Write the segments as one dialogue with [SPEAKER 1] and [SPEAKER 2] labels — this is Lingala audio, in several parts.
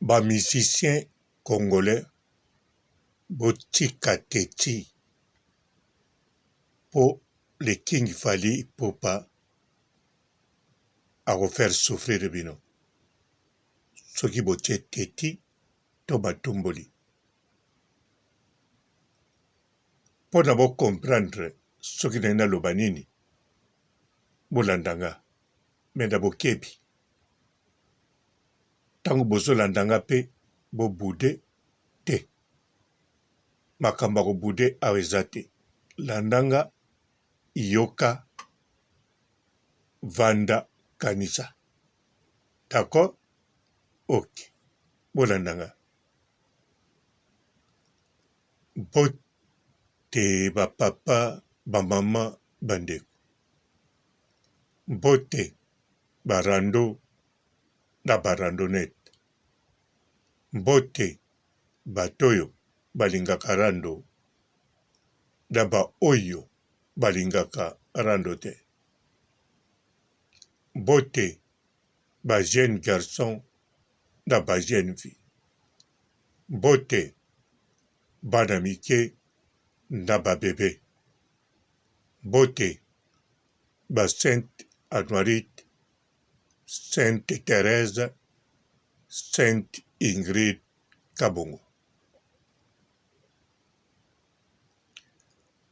[SPEAKER 1] Ba musiciens congolais botika teti po le king Fally Ipupa ako faire souffrir bino soki botie teti to batumboli. Pona bo comprendre soki nalingi naloba nini bolanda nga mais na bokebi. Tango bozo landa nga pe bo boude te. Makambo ya ko boude awa eza te. Landa nga, yoka, vanda, kanisa. D'accord? Ok. Bolanda nga. Mbote ba papa, ba mama, ba ndeko. Mbote ba rando na ba randonnette. Mbote bato oyo balingaka rando na ba oyo balingaka rando te. Mbote ba jeunes garçons na ba jeunes filles. Mbote bana mike na ba bebe. Mbote ba sainte Anuarite, sainte Therèse, sainte Ingrid Kabongo.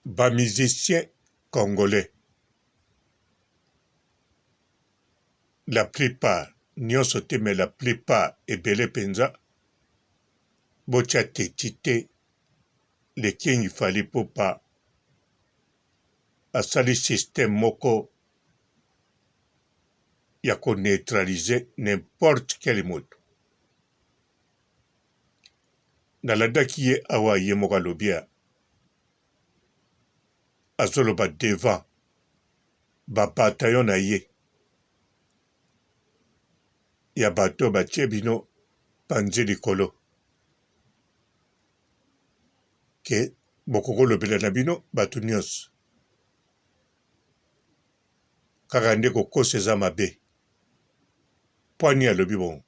[SPEAKER 1] Ba musiciens congolais la plupart, nionso te mais la plupart ebele penza botia teti te le king Fally Ipupa asali système moko ya ko neutraliser n'importe quel moto. Nalandaki ye awa ye moko alobi azoloba devant ba bataillon na ye ya bato batie bino panzi likolo ke bokoki kolobela na bino bato nyonso kaka nde kokosa eza mabe mpo ani alobi bongo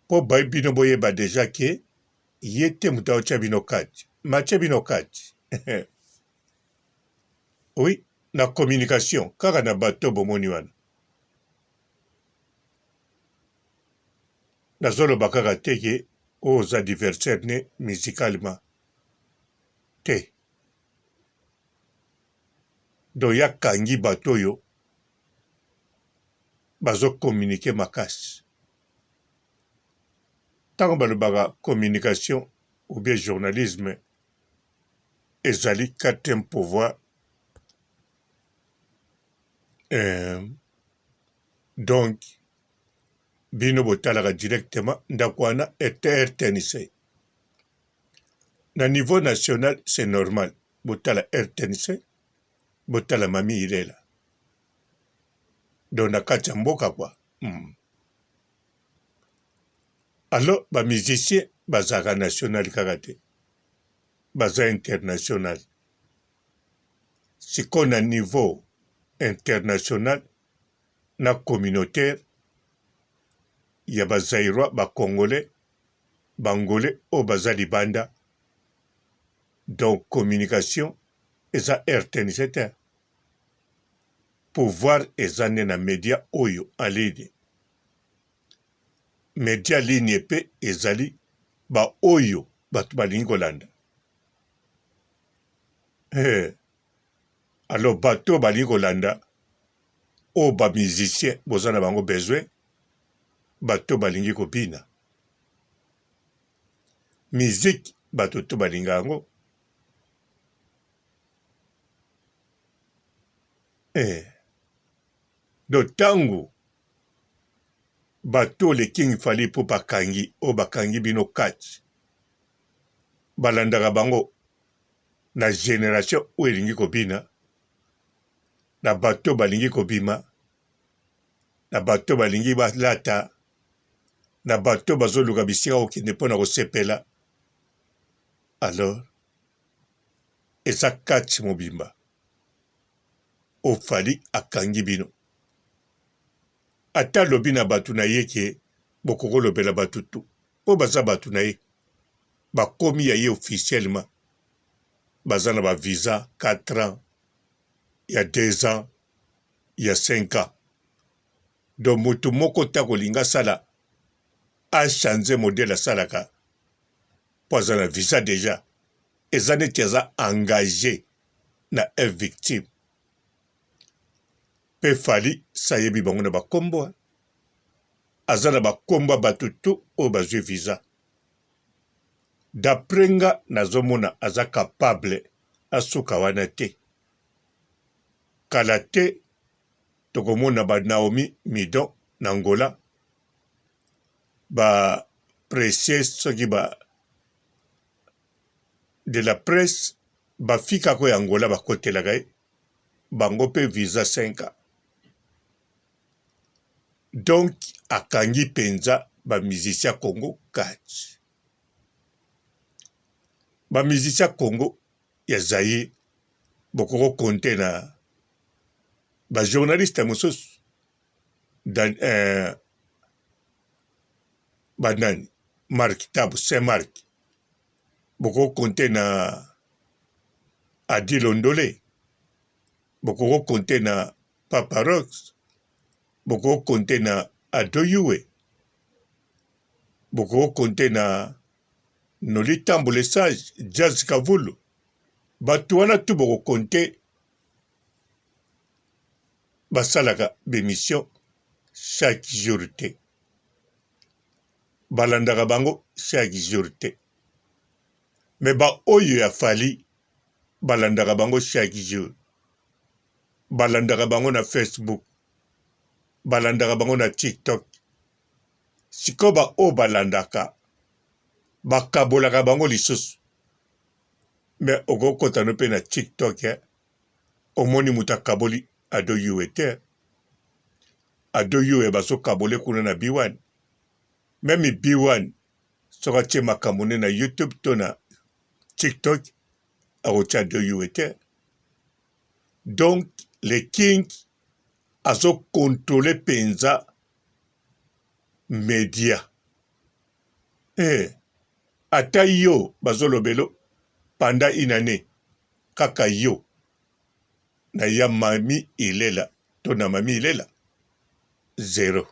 [SPEAKER 1] mpo bai bino boyeba deja ke ye te moto aotya bino kati matye bino kati oui na communication kaka na bato bomoni wana nazoloba kaka te ke oyo oza adversaire ne musicalement te donc ya kangi bato oyo bazo communiquer makasi ntango balobaka communication ou bien journalisme ezali quatrième pouvoir donc bino botalaka directement ndako wana RTNC na niveau national c'est normal botala RTNC botala Mami Ilela donc na kati ya mboka quoi. Alors ba musiciens bazalaka national kaka te baza international sikoyo na niveau international na communautaire ya ba zairois ba congolais ba angolais oyo baza libanda donc communication eza rtnc te pouvoir eza nde na media oyo en ligne media ligne pe ezali ba oyo bato balingi kolanda eh. Alors bato oyo balingi kolanda oyo ba musiciens boza na bango besoin bato oyo balingi kobina musique bato to balinga yango eh. Donc ntango bato le king Fally mpo bakangi oyo bakangi bino kati balandaka bango na generation oyo elingi kobina na bato balingi kobima na bato balingi balata na bato bazoluka bisika kokende mpo na kosepela alors eza kati mobimba oyo Fally akangi bino. Ata alobi na batu na ye ke bokoki kolobela batu tout po baza batu na ye bakomi ya ye officiellement baza na ba visa 4 ans ya 2 ans ya 5 ans donc mutu moko te akolinga asala a changer modèle asalaka po aza na visa dejà eza neti aza engage na F victime pe Fally si ayebi bango na ba kombo aza na ba kombo ya batu tout oyo bazui visa d'après nga nazo mona aza capable asuka wana te kala te tokomona ba Naomi Midon na Angola ba precieux soki ba de la presse bafikako ya Angola bakotelaka ye bango pe visa 5 ans donc akangi penza ba musiciens ya Congo catch ba musiciens ya Congo ya Zaïre bokoko compter na ba journaliste mosusu dan, eh, banani Marc Tabu Saint Marc boko compter na Adi Londole boko compter na Papa Rox boko compter na Ado Yuwe boko compter na Noli Tambo le sage Jazz Kavulu bato wana tu boko compter basalaka b'emission chaque jour te balandaka bango chaque jour te mais ba oyo ya Fally balandaka bango chaque jour balandaka bango na Facebook balandaka bango na TikTok sikoyo ba oyo balandaka bakabolaka bango lisusu mais okokota no mpe na TikTok eh? Omoni moto akaboli Ado Yuwe te Ado Yuwe bazokabole kuna na B1 meme B1 soki atie makambo nde na YouTube to na TikTok akotia Ado Yuwe te donc le king azo controle mpenza media eh, ata yo bazolobelo pendant une année kaka yo na ya mami ilela to na mami ilela zero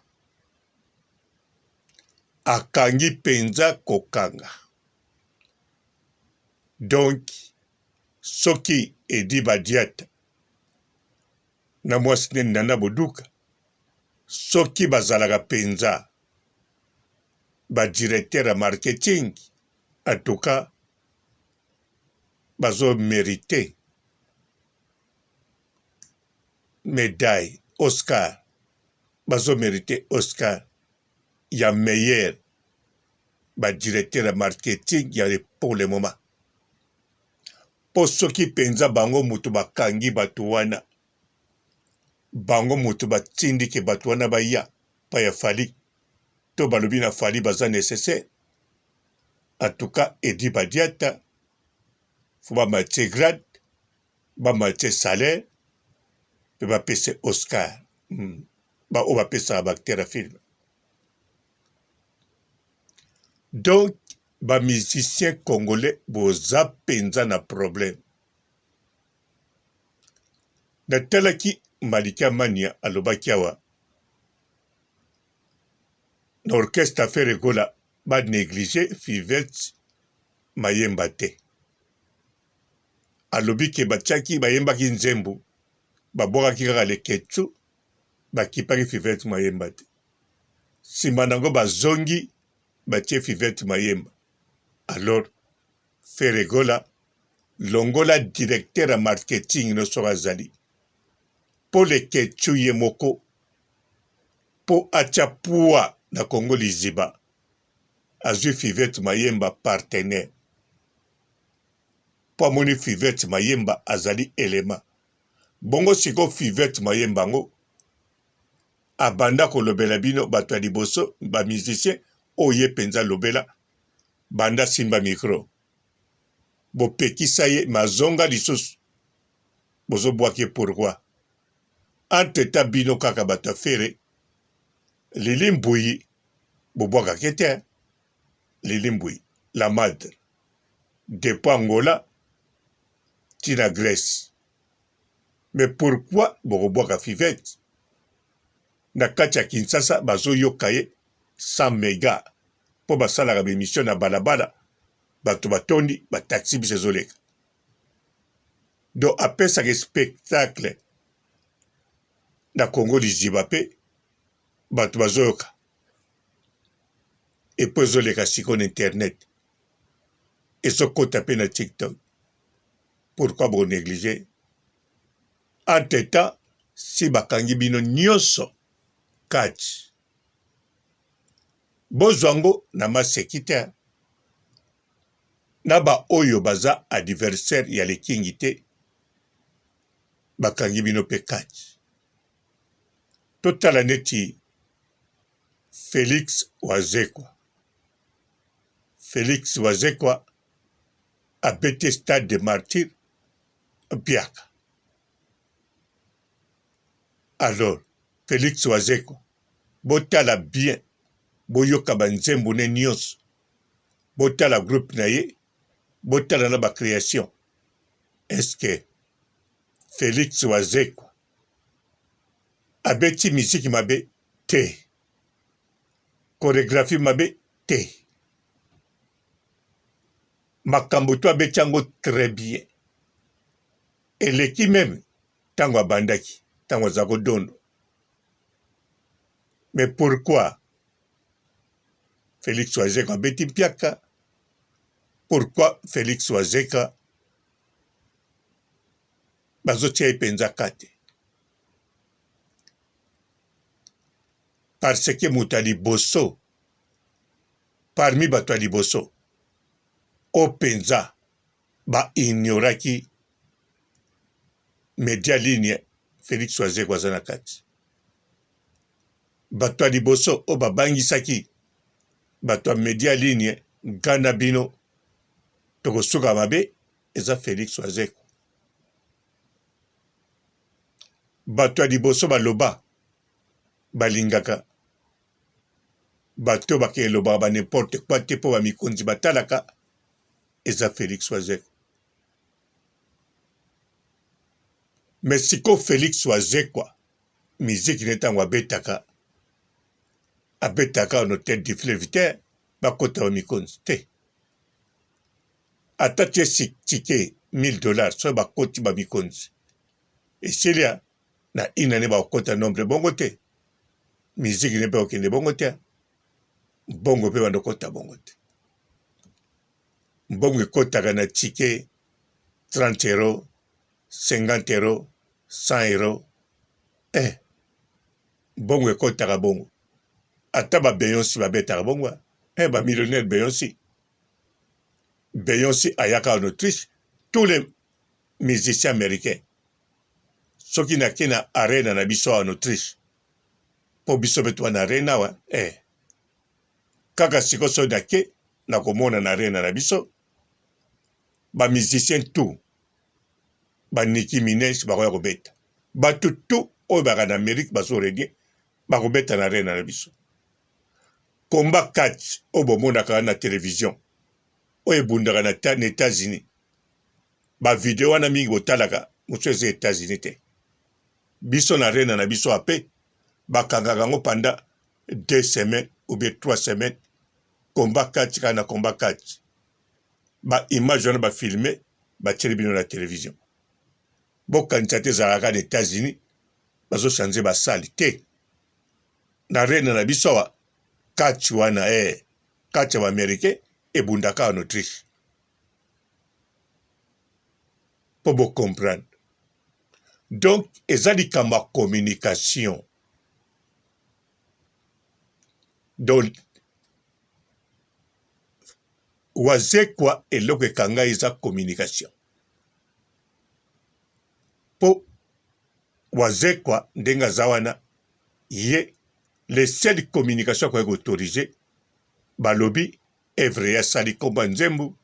[SPEAKER 1] akangi penza kokanga donc soki Eddy Badiata na mwasi nde Nana Boduka soki bazalaka penza ba directeur ya marketing en tout cas bazo merite medaille Oscar bazo merite Oscar ya meilleur ba directeur ya marketing ya pour le moment po soki penza bango mutu bakangi batu wana bango mutu batindi ke batu wana baya pa ya Fally to balobi na Fally baza necessaire en tout cas Eddy Badiata faut ba matie grade ba matie salaire pe ba pese Oscar hmm. ba oyo bapesaka ba acteur ya film donc ba musiciens congolais boza penza na problème natalaki Malika Mania alobaki awa na orchestre Ferre Gola ba negliger Fivette Mayemba te. Alobi ke batiaki bayembaki nzembo babwakaki kaka Leketchou bakipaki Fivette Mayemba te. Sima nango bazongi batie Fivette Mayemba. Alors Ferre Gola longola directeur ya marketing no soki azali po Leketchou ye moko po atia poids na Congo liziba azui Fivette Mayemba partenaire po amoni Fivette Mayemba azali element bongo sikoyo Fivette Mayemba yango abanda kolobela bino bato ya liboso ba musiciens oyo ye penza alobela banda asimba micro bopekisa ye mais azonga lisusu bozobwaka ye pourquoi? Entre temps bino kaka bato ya Ferre. Lili Mbuyi bobwakaki ye te Lili Mbuyi la madre depuis Angola ti na Grèce mais pourquoi bokobwaka Fivette na kati ya Kinshasa bazoyoka ye sans mega mpo basalaka ba emission na balabala bato batondi ba taxi biso ezoleka donc apesaka spectacle na Congo liziba mpe bato bazoyoka epo ezoleka sikoyo na internet ezokota mpe na tiktok pourquoi bo néglige entre temps si bakangi bino nyonso kati bozwa yango na maseki te na baoyo baza adversaire ya lekingi te bakangi bino mpe kati Totala neti Felix Wazekwa. Felix Wazekwa abeti stade de martyr mpiaka. Alors Felix Wazekwa botala bien boyoka ba nzembo ne nionso botala groupe na ye botala na ba creation est ce que Felix Wazekwa Abeti miziki mabe te. Choregraphie mabe te. Makambo to abeti yango très bien. Eleki meme tango abandaki, tango aza kodondo. Mais pourquoi Felix Wazekwa abeti mpiaka? Pourquoi Felix Wazekwa bazotia ye mpenza ka te parce que moto ya liboso parmi bato ya liboso oyo mpenza ba ignoraki media ligne Felix Wazekwa aza na kati bato ya liboso oyo babangisaki bato ya media ligne nga na bino tokosuka mabe eza Felix Wazekwa Bato ya liboso baloba balingaka bato bake elobaka ba n'importe quoi te mpo ba mikonzi batalaka eza Felix Wazekwa. Mais sikoyo Felix Wazekwa miziki ne ntango abetaka abetaka na hotel du fleuve te bakota ba mikonzi te. Ata tie ticket 1000 dollars soki bakoti ba mikonzi esili ya na une annee bakokota nombre bongo te musique ne mpe kokende bongo te mbongo mpe bando kota bongo te mbongo ekotaka na ticket 30 euro 50 euro 100 euro eh mbongo ekotaka bongo ata ba Beyonce babetaka bongo eh ba millionnaire Beyonce Beyonce ayaka en Autriche tous les musiciens américains soki nake na arena na biso en Autriche mpo biso mpe toa na arena awa eh. Kaka sikoyo soki nake nakomona na arena na biso ba musiciens tout ba Nicki Minaj bakoya kobeta bato tout oyo baka na Amerique bazo renie bakobeta na arena na biso Combat catch oyo bomonaka na television oyo ebundaka na na Etats-Unis ba video wana mingi botalaka mosusu eza Etats-Unis te biso na arena na biso ape bakangaka yango pendant deux semaines ou bien trois semaines combat catch kaka na combat catch ba image wana ba filme batieli bino na television bokanisa te ezalaka kaka na Etats-Unis bazo change basali te na arena na biso awa catch wana eh catch ya ba americain ebundaka en Autriche po bo comprendre donc eza likambo ya communication donc wazekwa eloko ekanga eza communication po wazekwa ndenge aza wana ye le seul communication akoki ko autoriser balobi evre ye asali komba nzembo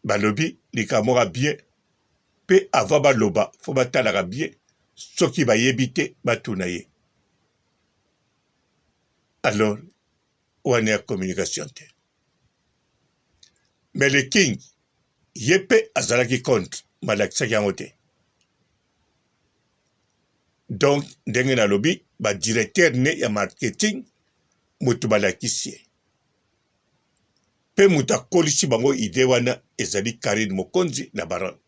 [SPEAKER 1] balobi likambo moko bien pe avant baloba fo batalaka bien soki bayebi te batuna ye. Alors wana ya communication te. Mais le King ye mpe azalaki contre, malakisaki yango te. Donc ndenge nalobi ba directeur ne ya marketing moto balakisi ye mpe moto akolisi bango idee wana ezali Carine Mokonzi na Baronne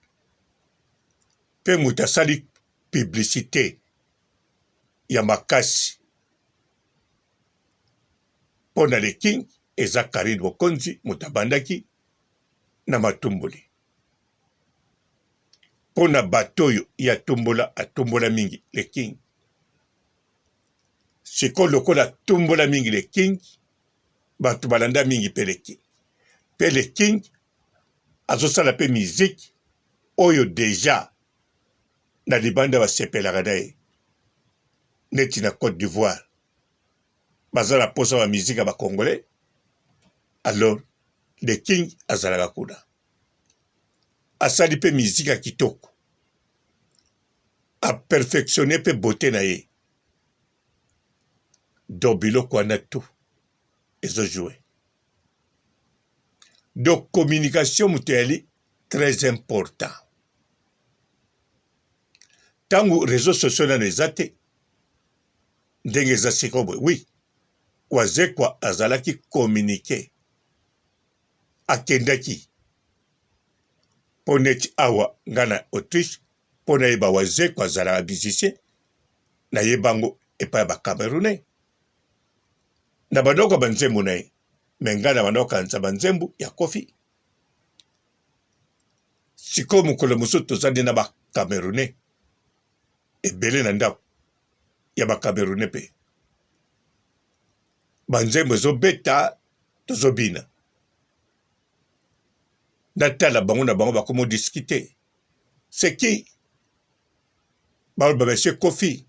[SPEAKER 1] mpe moto asali publicite ya makasi mpo na le king eza Carine Mokonzi moto abandaki na matumboli mpo na bato oyo ye atumbola atumbola mingi le king sikoyo lokola atumbola mingi le king bato balanda mingi mpe le king mpe le king azosala mpe miziki oyo deja na libanda basepelaka na ye neti na Cote d'Ivoire baza na posa ba musique ya ba congolais alors le king azalaka kuna asali mpe musique ya kitoko aperfectionne mpe beauté na ye donc biloko wana tout ezo joue donc communication moto eyali très important ntango réseau sociaux nano eza te ndenge eza sikoyo boye oui wazekwa azalaki communique akendaki mpo neti awa nga na autriche mpo nayeba wazekwa azalaka musicien nayeba yango epai ya bacamerounais na bandoka banzembo na ye me ngai na banda kokanisa banzembo ya kofi sikoyo mokolo mosusu toza nde na bacamerounais ebele na ndako ya bacamerounais mpe banzembo ezobeta tozobina natala bango na bango bakomi odiskite seki baloba monsieur kofi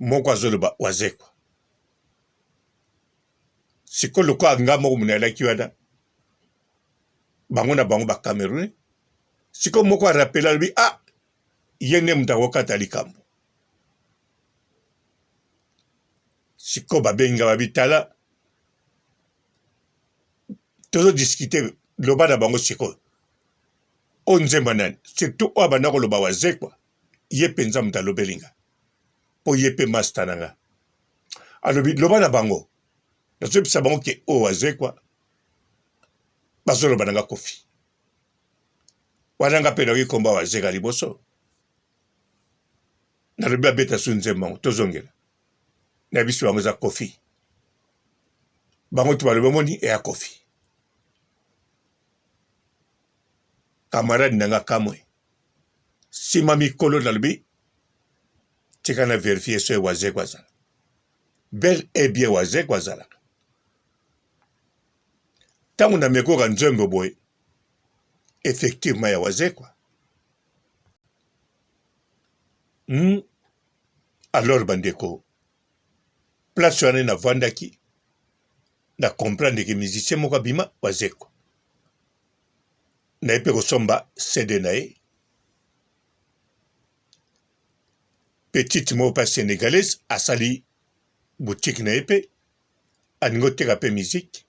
[SPEAKER 1] moko azoloba wazekwa sikoyo lokola nga moko monalaki wana bango na bango ba camerounais sikoyo moko arapele alobi ah ye nde moto akokata likambo sikoyo babengi nga babi tala tozodiskute loba na bango sikoyo oyo nzemba nani surtout oyo abanda koloba wazekwa ye mpenza moto alobeli nga mpo ye mpe masta na nga alobi loba na bango nazoyebisa bango ke oyo wazekwa bazoloba na nga kofi wana nga mpe nayoki komba wazeka liboso nalobi abeta su nzembo yango tozongela na biso yango eza kofi bango to balobi omoni eya kofi camarade na nga kamwe nsima mikolo nalobi tika na verifie soki wazeko azala bel et bien wazeko azalaka ntango namekoka nzembo boye effectivement ya wazekwa hmm? alors bandeko place wana navandaki na comprendre ke musicien moko abima wazekwa naye mpe kosomba cd na ye petite moko mpe sénégalaise asali boutique na ye mpe alingi oteka mpe musique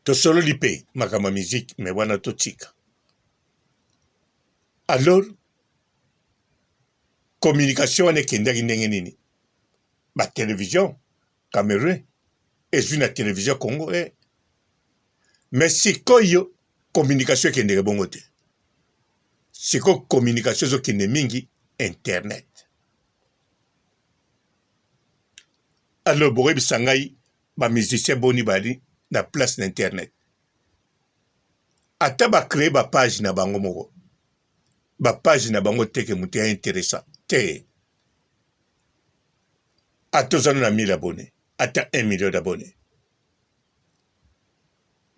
[SPEAKER 1] tosololi mpe makambo ya musique me wana totika alors communication wana ekendaki ndenge nini batelevision Cameroun ezwi na television Congo eh. Mais sikoyo communication ekendeke bongo te. Sikoyo communication ezokende mingi internet. Alors bokoyebisa ngai ba musiciens boni bali na place na internet. Ata ba créer ba page na bango moko. Ba page na bango te ke moto ya interessant te. Ata oza na 1000 abonnes, ata 1 million d'abonnes.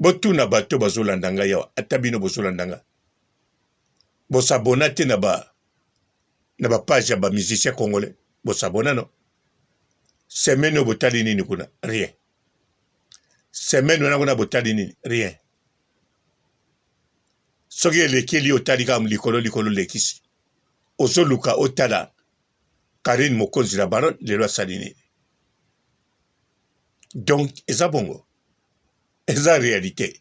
[SPEAKER 1] Botuna bato bazolanda ngai awa, ata bino bozolanda ngai. Bosabona te na ba na ba page ya ba musiciens congolais, bosabona no. Semaine oyo botali nini kuna? Rien. Semaine wana kuna botali nini? Rien. Soki elekeli otali kaka likolo likolo lekisi. Ozoluka otala. Carine Mokonzi la baronne lelo asali nini? Donc eza bongo, eza realite.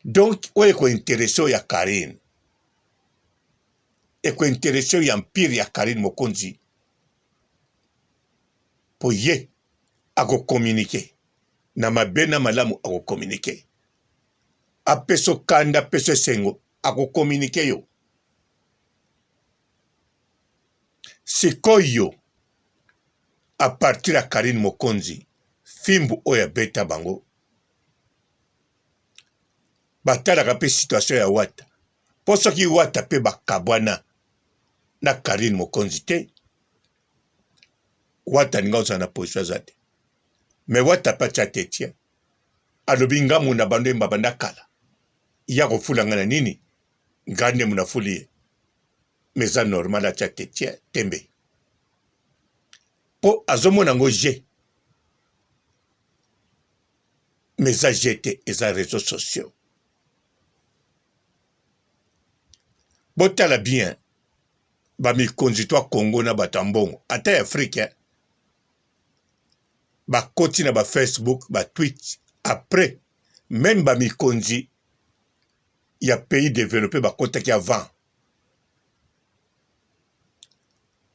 [SPEAKER 1] Donc oyo eko interesse oyo ya Carine, eko interesse oyo ya empire ya Carine Mokonzi, po ye ako communiquer na mabe na malamu, ako communiquer apeso kanda, apeso esengo, ako communiquer yo. Sikoyo a partir ya Carine Mokonzi fimbu oyo abeta bango batalaka pe situation ya Wata po soki Wata pe bakabwana na Carine Mokonzi te Wata alinga kozala na position aza te mais Wata pe atia te tie alobi nga muna bando yemba banda kala ya kofula nga na nini nga nde muna fuli ye mais eza normal atia te tie tembe po azomona yango je mais eza je te eza réseaux sociaux botala bien bamikonzi to congo na bato ya mbongo ata ya afrike eh? bakoti na bafacebook batwit après meme bamikonzi ya pays développé bakotaki avant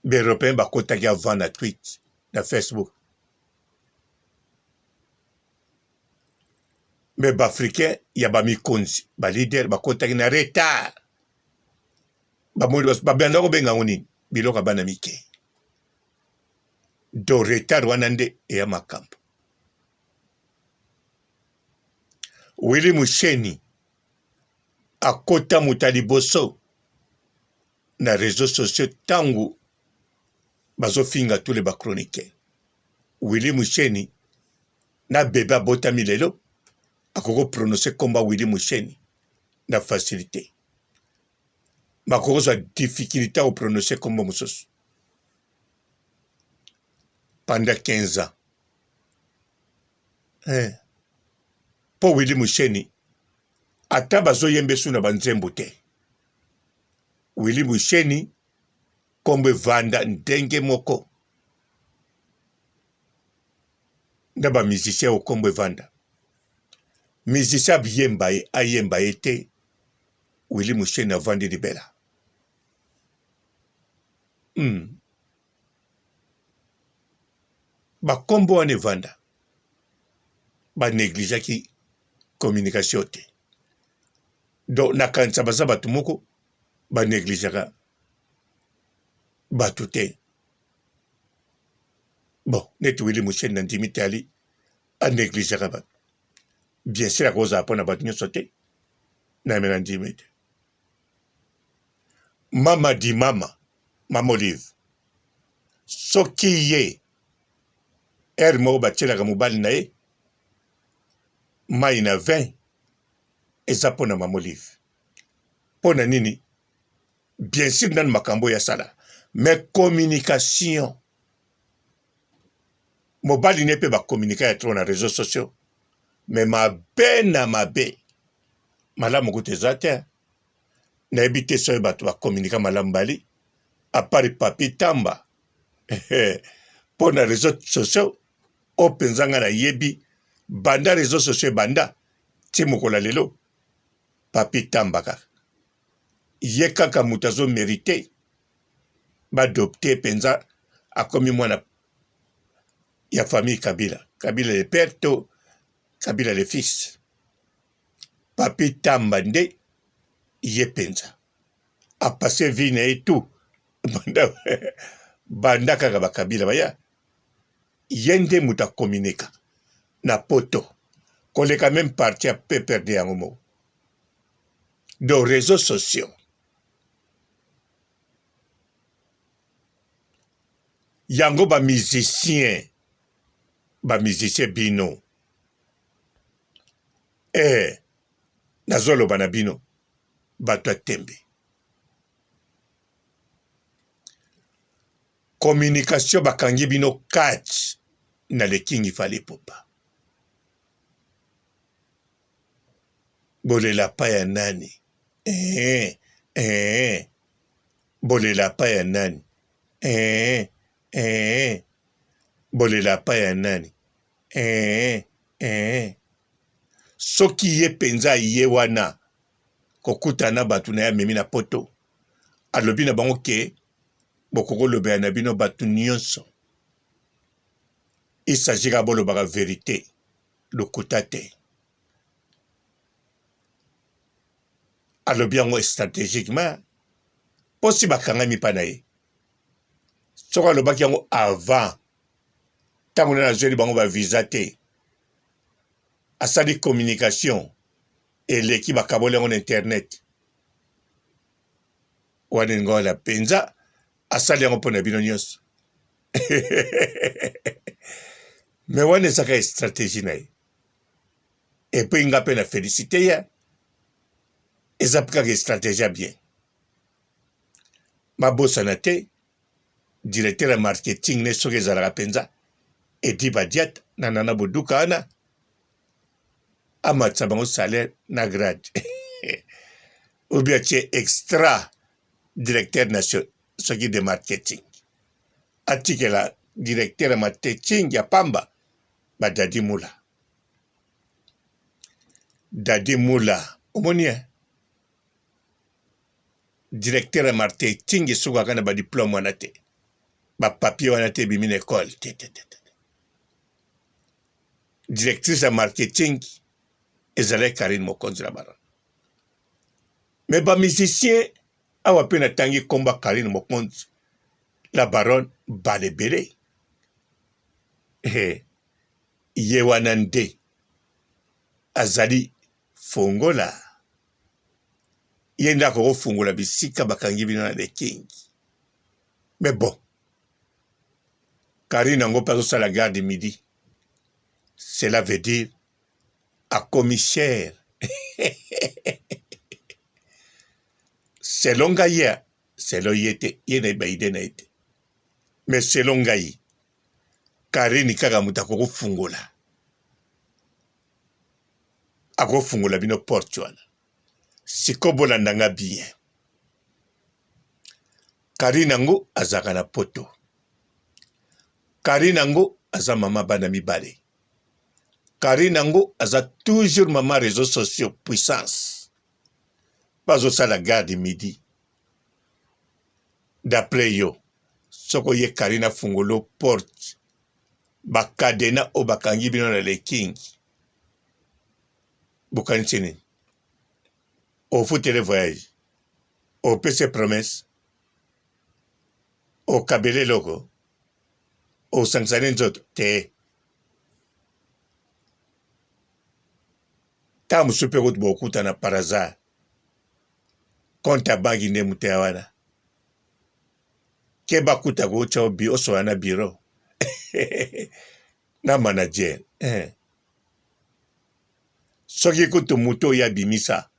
[SPEAKER 1] Ba européens bakotaki avant na tweet na Facebook. Mais ba africains ya ba mikonzi ba leader bakotaki na retard. Bamoni babanda kobenga yango nini? Biloko ya bana mike. Do retard wana nde eya makambo. Willy Musheni akota moto ya liboso na reseaux sociaux tangu bazofinga tous les ba chroniqueurs. Willy Musheni na bebe abotami lelo akoki ko prononcer komba Willy Musheni na facilité. Bakoki kozwa difficulté ya ko prononcer kombo mosusu pendant 15 ans. Eh. Po Willy Musheni ata bazoyembe su na banzembo te. Willy Musheni kombo evanda ndenge moko na ba musicien oyo kombo evanda. Musicien abiyemba ye ayemba ye te, Willy Musheni avandi libela. Hmm. Ba kombo wana evanda ba negligeaki communication te. Donc nakanisa baza bato moko ba negligeaka bato te. Bon, neti Willy Musheni na ndimi te ali a negligeaka bato. Bien sûr akozala mpo na bato nyonso te, na me na ndimi te. Mama di mama, mama Olive, soki ye heure moko batielaka mobali na ye mai na vin eza mpo na mama Olive. Mpo na nini? Bien sûr nanu makambo oyo asala mais communication mobali ne mpe bacommunika ya trop na réseaux sociaux mais mabe na mabe malamu kutu eza te nayebi te soki bato bacommunika malamu bali apart papi tamba mpo na réseaux sociaux oyo mpenza ngai nayebi banda réseaux sociaux ebanda ti mokolo ya lelo papi tamba kaka ye kaka moto azo merite badopte mpenza akomi mwana ya famille kabila kabila le père to kabila le fils papi tamba nde ye mpenza apasse vie na ye tout banda, banda kaka bakabila baya ye nde moto akominika na poto koleka meme parti ya PPRD yango moko donc réseaux sociaux yango ba musicien ba musicien bino eh nazoloba na bino bato ya tembe communication bakangi bino catch na le king Fally Ipupa bolela pa ya nani eeh eeh bolela pa ya nani eeh. Eeh bolela pa ya nani eeh eeh soki ye penza aye wana kokutana na batu naye amemi na poto alobi na bango ke bokoki kolobela na bino batu nionso il s'agit kaka bolobaka verite lokuta te alobi yango strategiquement mpo si bakangami mpa na ye soki alobaki yango avant ntango nani azweli bango ba visa te asali communication eleki bakaboli yango na internet wana elingi wana mpenza asali yango mpo na bino nyonso me wana ezaka stratégie na ye epuis nga mpe na félicité ye eza mpe kaka stratégie ya bien Babosana te directeur ya marketing ne soki ezalaka mpenza Eddy Badiata na Nana Boduka wana amatisa bango salaire na grade ou bien atie extra directeur nation soki de marketing atikela directeur ya marketing ya pamba ba Dadi Mula Dadi Mula omoni eh? Directeur ya marketing esukaka na ba diplome wana te, ba papier wana te ebimi na ecole te te te. Directrice ya marketing ezalaki Carine Mokonzi na Baron. Mais ba musiciens awa pe natangi komba Carine Mokonzi la Baronne bala ebele. He, ye wana nde azali fongola ye nde akoki kofungola bisika bakangi bino na the king mais bon karine yango mpe azosala garde midi cela veut dire akomi cher selon ngai ye selon ye te ye na baide na ye te mais selon ngai karine kaka moto akoki kofungola akofungola bino porte wana siko bolanda nga bien Carine yango azalaka na poto Carine yango aza mama bana mibale Carine yango aza toujours mama réseaux sociaux puissance bazosala garde midi d'après yo soki oye Carine afungolo porte ba cadena oyo bakangi bino na le king bokanisi nini ofutele voyage opesi promesse okabela eloko osangisa ne nzoto te ntango mosusu mpe kutu bokutana par hasard compte ya banki nde moto ya wana keba kuta kotya obi osola na bureau na manager eh. Soki kutu moto oyo abimisa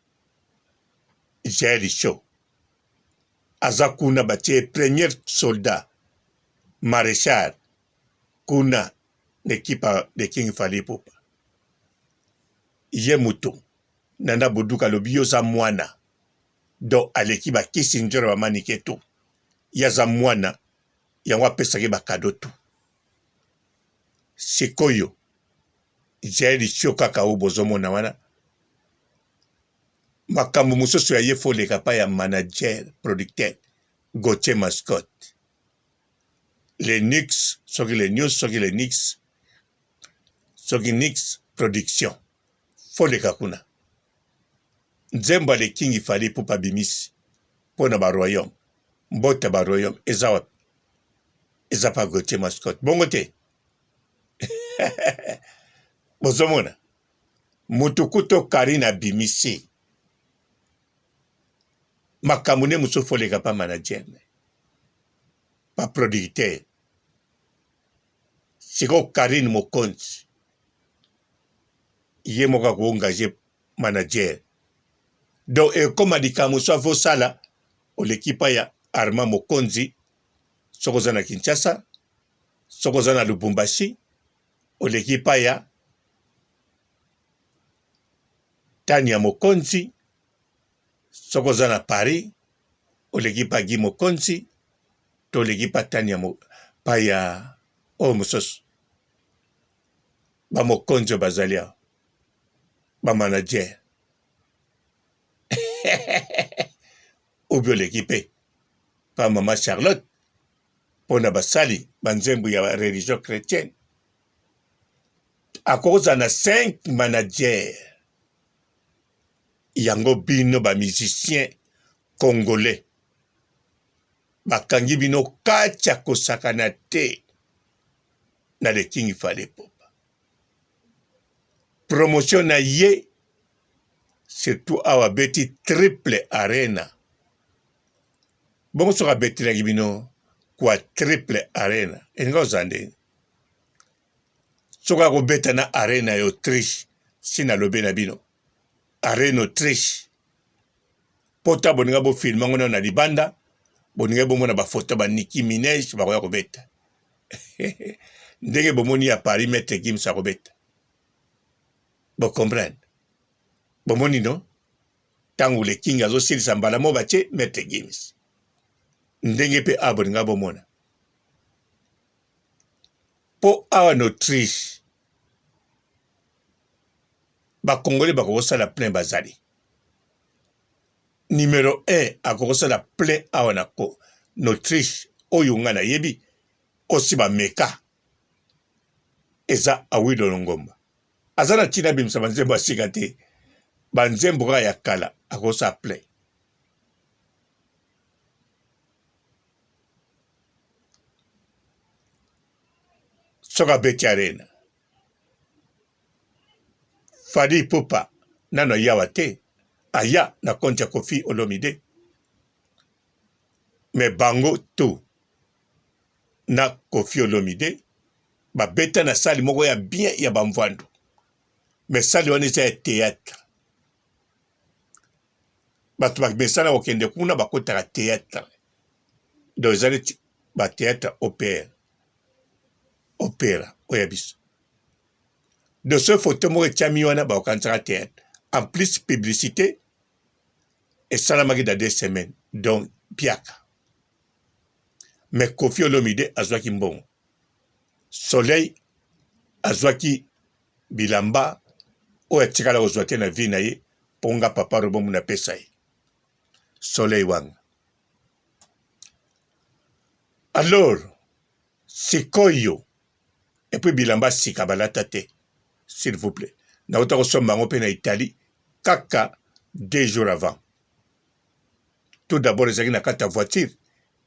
[SPEAKER 1] Jael Show aza kuna batie premier soldat marechal kuna na ekipe ya The King Fally Ipupa ye moto Nana Boduka alobi yo oza mwana donc aleki ba kisi nzora ba manike tout ye aza mwana yango apesaki ba cadeau tout sikoyo Jael show kaka oyo bozomona wana makambo mosusu ya ye fo oleka pa ya manager producteur Gauthier Mascotte Lenux soki Lenus soki Lenix soki Nix production fo oleka kuna nzembo ya le king Fally Ipupa abimisi mpo na ba royaume mbote ya ba royaume eza wapi eza pa Gauthier Mascotte bongo te bozomona mutu kuto Karine abimisi makambo nde mosusu oleka pa manager pa producteur sikoyo Karine Mokonzi ye moko akoengage manager donc ekoma likambo mosusu avosala oleki pa ya Armand Mokonzi soki oza na Kinshasa soki oza na Lubumbashi oleki epai ya Tania Mokonzi, soki oza na Paris oleki pa Guy Mokonzi to oleki pa Tania, Mo, Paya oyo mosusu ba mokonzi oyo bazali awa ba manager obi oleki mpe pa mama Charlotte mpo na basali banzembo ya religion chrétienne akokozala na 5 manager yango bino ba musicien congolais bakangi bino kati ya kosakana te na le king Fally Ipupa promotion na ye surtout awa abeti triple arena bongo soki abetelaki bino kwa triple arena elinga ozala ndenge soki akobeta na arena ya autriche si nalobi na bino arena autriche pota bolinga bofilme yango nano na libanda bolingai bomona bafoto ba Nicki Minaj bakoya kobeta ndenge bomoni ya Paris Maître Gims akobeta bo comprendre bomoni no ntango le king azosilisa mbala moko batie Maître Gims ndenge mpe awa bolinga bomona mpo awa na Autriche bakongole bakokosala plein bazali Numero 1 akokosala plein awa na ko n'Autriche oyo nga nayebi osi bameka eza Awilo Longomba aza na ntina abimisa banzembo ya sika te banzembo kaka ya kala akosala plein soki abeti arena Fally Ipupa nanu aye awa te aya na compte ya Koffi Olomide mais bango tout na Koffi Olomide babeta na salle moko ya bien ya ba mvuandu mais salle wana eza ya theatre bato bamesana kokende kuna bakotaka theatre donc eza neti ba theatre opera opera oyo ya biso de ce photo moko etiami wana bakokanisaka théâtre en plus publicité esalamaki dans deux semaines donc piaka mais Koffi Olomide azwaki mbongo soleil azwaki bilamba oyo atikala kozwa te na vie na ye mpo nga papa robo muna apesa ye soleil wanga alors sikoyo epuis bilamba sika balata te s'il vous plaît nauta kosomba yango mpe na Italie kaka deux jours avant tout d'abord ezalaki na kati ya voiture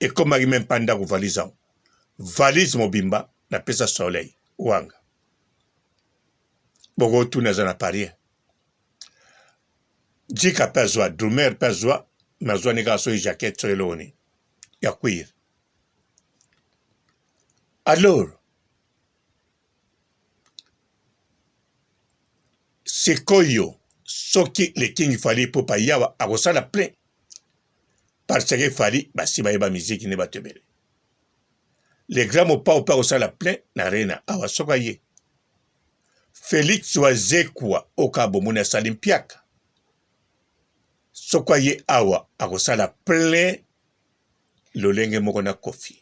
[SPEAKER 1] ekomaki meme pa ndako valise yango valise mobimba napesa soleil wanga bokotuna aza na paris jika mpe azwa drumer mpe azwa nazwa ni kaka soki jaquette soki eloko nini ya cuire Alors, sikoyo soki le king Fally Ipupa yawa akosala plein parce que Fally basi bayeba miziki nde bato ebele le grand mopao mpe akosala plein na arena awa soki aye Felix Wazekwa oka bomoni asali mpiaka soki aye awa akosala plein lolenge moko na Koffi.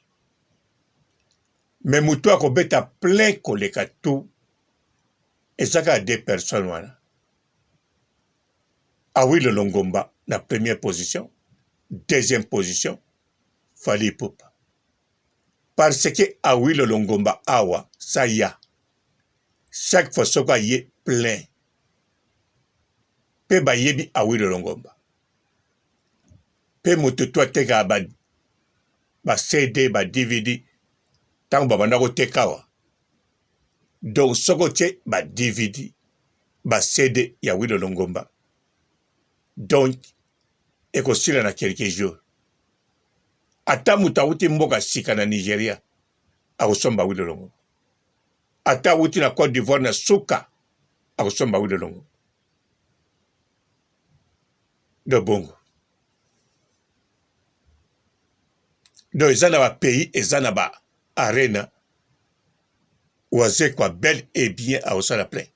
[SPEAKER 1] Mais mutu akobeta plein koleka tout eza kaka deux personnes wana. Awilo Longomba na première position, deuxième position Fally Ipupa. Parce que Awilo Longomba awa saya chaque fois soki aye plein pe bayebi Awilo Longomba. Pe moto to atekaka ba, ba CD ba DVD ntango babanda koteka awa donc soki otie ba DVD ba CD ya Wilo Longomba donc ekosila na quelques jours ata moto awuti mboka sika na Nigeria akosomba Wilo Longomba ata awuti na Cote d'Ivoire na suka akosomba Wilo Longomba de bongo donc eza na ba pays eza na ba arena wazekwa bel et bien akosala plein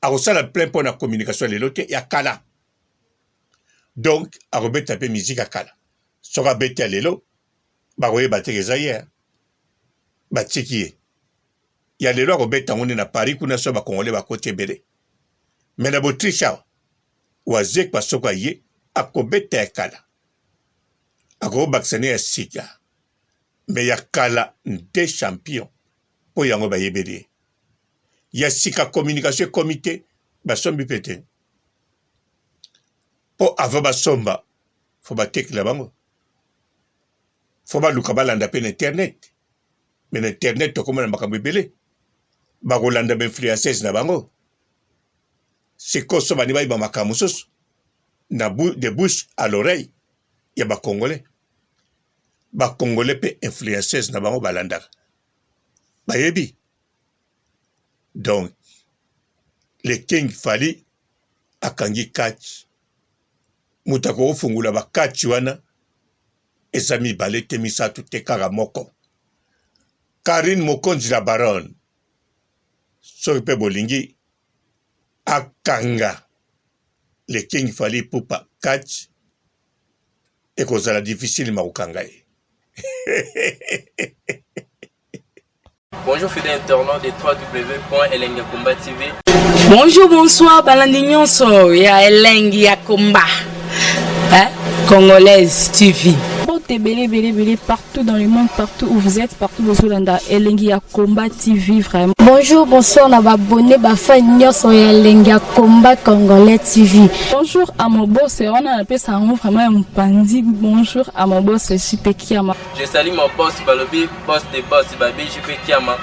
[SPEAKER 1] akosala plein mpo na communication lelo te ya kala donc akobeta mpe miziki ya kala soki abeti ya lelo Bakoyeba te eza ye. Batiki ye. Ya lelo akobeta yango nde na Paris kuna so ba Congolais bakoti ebele. Mais na Autriche awa Wazekwa soko aye akobeta ya kala. Akobakisa ne ya sika. Mais ya kala nde champion mpo yango bayebeli ye. Ya sika communication ekomi te, basombi mpe te. Mpo avant basomba fo batekela bango. Fo baluka balanda mpe na internet. Mais na internet tokomona makambo ebele. Bakolanda ba influenceuse na bango. Sikoyo so bani bayeba makambo mosusu na de bouche à l'oreille ya ba congolais. Ba congolais mpe influenceuse na bango balandaka. Bayebi. Donc le King Fally akangi catch. Moto akokofungola ba catch wana eza mibale te misato te kaka moko. Carine Mokonzi la baronne soki mpe bolingi akanga le King Fally Ipupa catch ekozala difficile makokanga ye.
[SPEAKER 2] Bonjour fidèles internautes de www.elengiyakomba TV.
[SPEAKER 3] Bonjour, bonsoir, balandi nyonso ya Elengi ya Komba. Hein? Congolaise TV.
[SPEAKER 4] Mbote ebele ebele ebele partout dans le monde, partout où vous êtes, partout bozolanda Elengi ya Combat TV vraiment.
[SPEAKER 5] Bonjour, bonsoir na ba abonné ba fan nyonso ya Elengi ya Combat Congolais TV.
[SPEAKER 4] Bonjour à mon boss, wana napesa yango vraiment ya mopanzi. Bonjour à mon boss JP Kiama.
[SPEAKER 2] Je salue mon boss balobi boss de boss babi JP Kiama.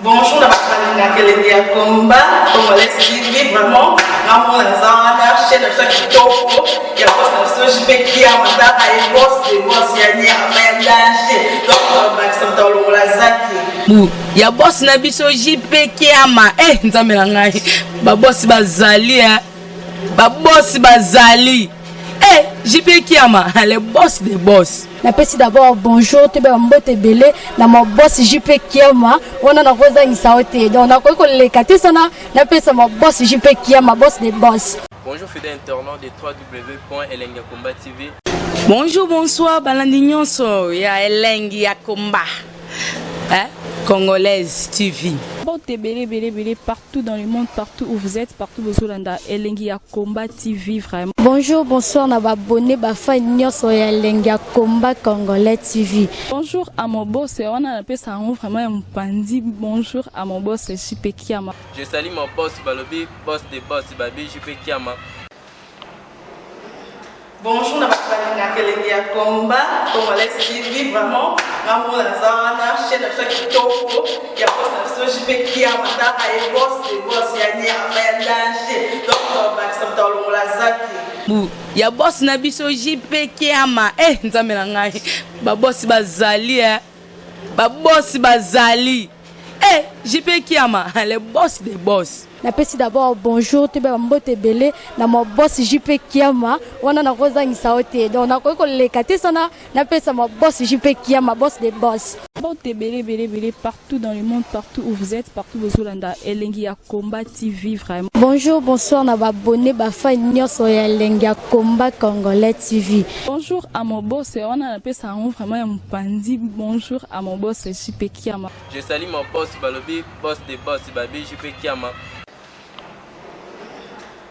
[SPEAKER 6] Bonjour na bato balingaka elengi ya combat congolais TV vraiment ngamona naza wana chaîne na biso ya kitoko ya boss na biso JP Kiama tala ye boss de boss ya nyama ya danger donc bakisa moto alongola zaki
[SPEAKER 3] bu ya boss na biso JP Kiama eh nzambe na ngai ba boss bazali eh ba boss bazali eh JP Kiama le boss de boss.
[SPEAKER 5] Napesi d'abord bonjour toyeba ba mbote ebele na ma boss JP Kiama wana nakozangisa yo te donc nakoki koleka te sana napesa ma boss JP Kiama boss de boss.
[SPEAKER 2] Bonjour fidèle internaute de www.elengiyakomba.tv.
[SPEAKER 3] Bonjour, bonsoir, balandi nyonso ya Elengi ya Komba. Hein? Congolaise TV.
[SPEAKER 4] Mbote ebele ebele ebele partout dans le monde, partout où vous êtes, partout bozolanda Elengi ya Combat TV vraiment.
[SPEAKER 5] Bonjour, bonsoir na ba abonné ba fan nyonso ya Elengi ya Combat Congolais TV.
[SPEAKER 4] Bonjour à mon boss, wana napesa yango vraiment ya mopanzi. Bonjour à mon boss JP Kiama.
[SPEAKER 2] Je salue mon boss balobi boss de boss babi JP Kiama.
[SPEAKER 6] Bonjour na bato balingaka elengi ya combat congolais TV vraiment ngamona naza wana chaîne na biso ya kitoko ya boss na biso JP Kiama tala ye boss de boss ya nyama ya danger donc bakisa moto alongola zaki
[SPEAKER 3] bu ya boss na biso JP Kiama eh nzambe na ngai ba boss bazali eh ba boss bazali eh JP Kiama le boss de boss.
[SPEAKER 5] Napesi d'abord bonjour toyeba ba mbote ebele na ma boss JP Kiama wana nakozangisa yo te donc nakoki koleka te sana napesa ma boss JP Kiama boss de boss.
[SPEAKER 4] Mbote ebele ebele ebele partout dans le monde, partout où vous êtes, partout bozolanda Elengi ya Combat TV vraiment.
[SPEAKER 5] Bonjour, bonsoir na ba abonné ba fan nyonso ya Elengi ya Combat Congolais TV.
[SPEAKER 4] Bonjour à mon boss, wana napesa yango vraiment ya mopanzi. Bonjour à mon boss JP Kiama.
[SPEAKER 2] Je salue mon boss balobi boss de boss babi JP Kiama.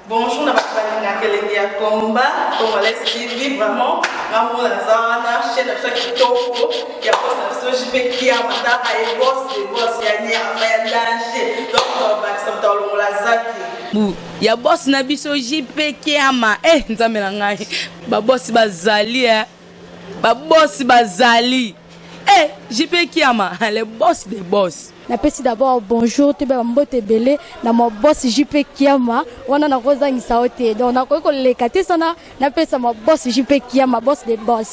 [SPEAKER 6] Bonjour na bato balingaka elengi ya combat congolais TV vraiment ngamona naza wana chaîne na biso ya kitoko ya boss na biso JP Kiama tala ye boss de boss ya nyama ya danger donc bakisa moto alongola zaki
[SPEAKER 3] bu ya boss na biso JP Kiama eh nzambe na ngai ba boss bazali eh ba boss bazali eh JP Kiama le boss de boss.
[SPEAKER 5] Napesi d'abord bonjour toyeba ba mbote ebele na ma boss JP Kiama wana nakozangisa yo te donc nakoki koleka te sana napesa ma boss JP Kiama boss de boss.